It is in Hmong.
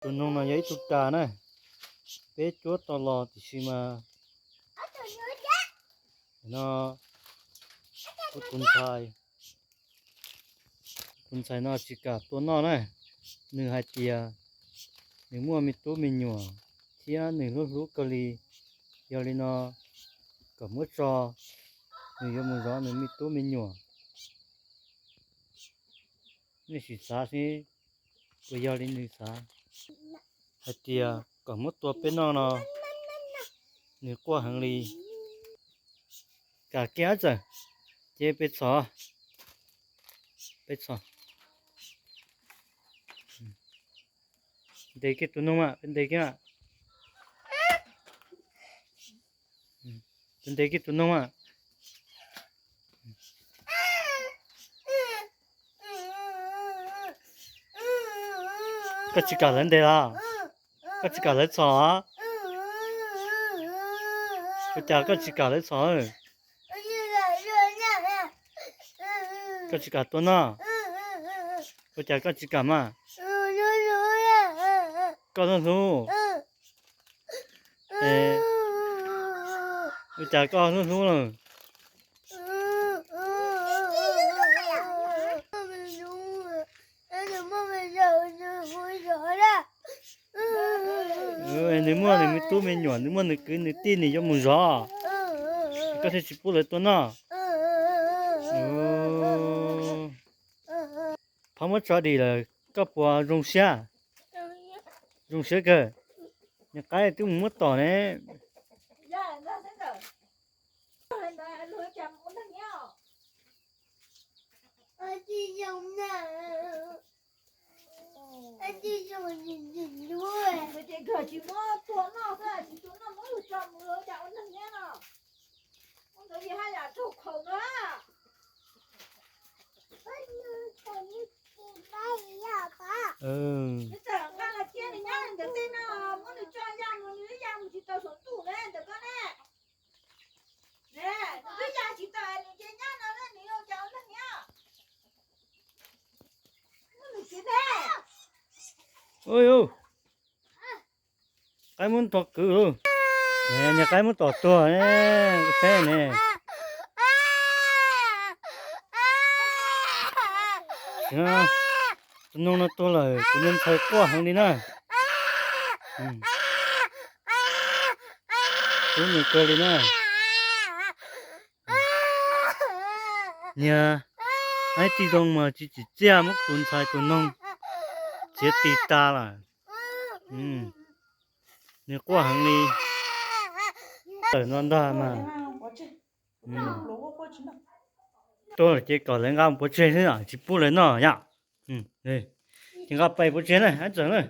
Tus noog no yog ib tug kas na, peb cuab tau los tiam sis mas no kuv tus ntxhais, tus ntxhais no tsis kam tua noj na. Nws hais tias nws muaj me tub me nyuam thiab nws hlub hlub kawg li, yog li no kom muab tso, nws yuav mus zov nws me tub me nyuam. Nej sim xav seb puas yog li nws xav, hais tias kom muab tua peb noj no, nws quaj heev li. Kam kiag txawm, ces peb txhom, peb txhom. Ntes kiag tus noog mas, peb ntes kiag. Peb ntes kiag tus noog mas. Koj tsis kam lawv ntes los? Koj tsis kam lawv txhom? Ua cas koj tsis kam lawv txhom? Koj tsis kam tua noj? Ua cas koj tsis kam mas? Koj hlub hlub. Ua cas koj hlub hlub lawm? Nws muaj nws me tub me nyuam, nws muaj nws kwv nws tij, nws yuav mus zov, koj thiaj tsis pub lawv tua noj. Phab muab tso dim lawm, koj puas zoo siab? Zoo siab kawg. Niag qaib twb mus muab tom ne. Qaib muab tom kwv, niag qaib muab tom tuag ne, saib ne. Tus noog no tuag lawm, kuv niag ntxhais quaj heev li na. Hlub nws kawg li na. Niag, ib tij zoo mas tsis tsim txiaj muab tus ntxhais tus noog txiav tis tas lawm. Nws quaj heev li. Tawm no ntag mas. Tuag ces kom lawv nqa mus pov tseg xwb, tsis pub lawv noj yom. Ces nqa pais pov tseg na, ab txawm na.